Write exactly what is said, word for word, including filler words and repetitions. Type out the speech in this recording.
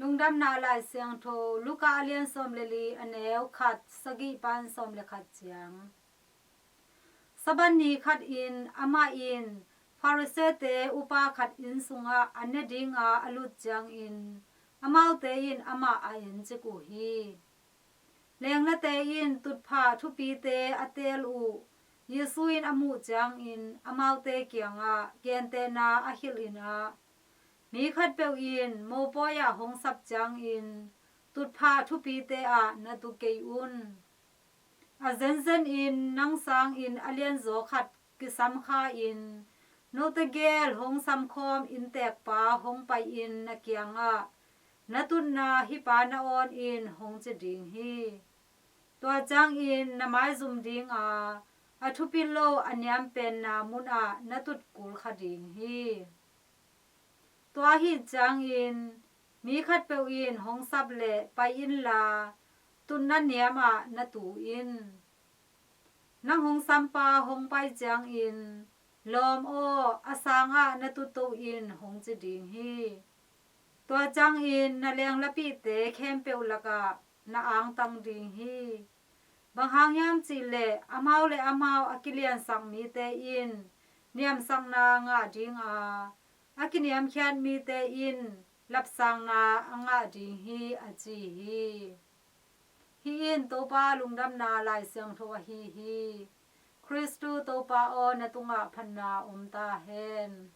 Lungdamna Lai Siangtho, Luka a lian sawm le li, a neu khat sagih pan sawm le khat ciang. Sabbath ni khat in amah in Pharisee-te upa khat inn sungah a ne dinga a lut ciangin amaute in amah a encik uh hi. Lenglate in tutphah thupite a teel uh Jesu in a muh ciangin amaute kiangah gentehna a hilh in ah, mi khatpeuh in mopawi ah hong sap ciangin tutphah thupite ah na tu kei un. A zenzen in nang sangin a lianzaw khat kisam kha-in note gel hong samkhawm inntekpa hong pai-in na kiangah, na tutna hih pa na awn in, hong ci ding hi. Tua ciangin na maizum dinga a thupit lo a niam penna munah na tut kul kha ding hi. Tua ahih ciangin mi khatpeuh in hong sap leh pai inla, tutna niam ah na tu in. Nang hong sampa hong pai ciangin, lawm aw, a sangah na tut to in, hong ci ding hi. Tua ciangin na lenglapihte khempeuh lakah na angtang ding hi. Bang hang hiam cih leh amau le amau a kiliansak mite in niamsakna ngah dinga, a kiniamkhiat mite in lapsangna a ngah ding hi, a ci hi. Hih in Topa Lungdamna Lai Siangtho ahi hi. Khristu Topa aw, na tungah phatna om ta hen.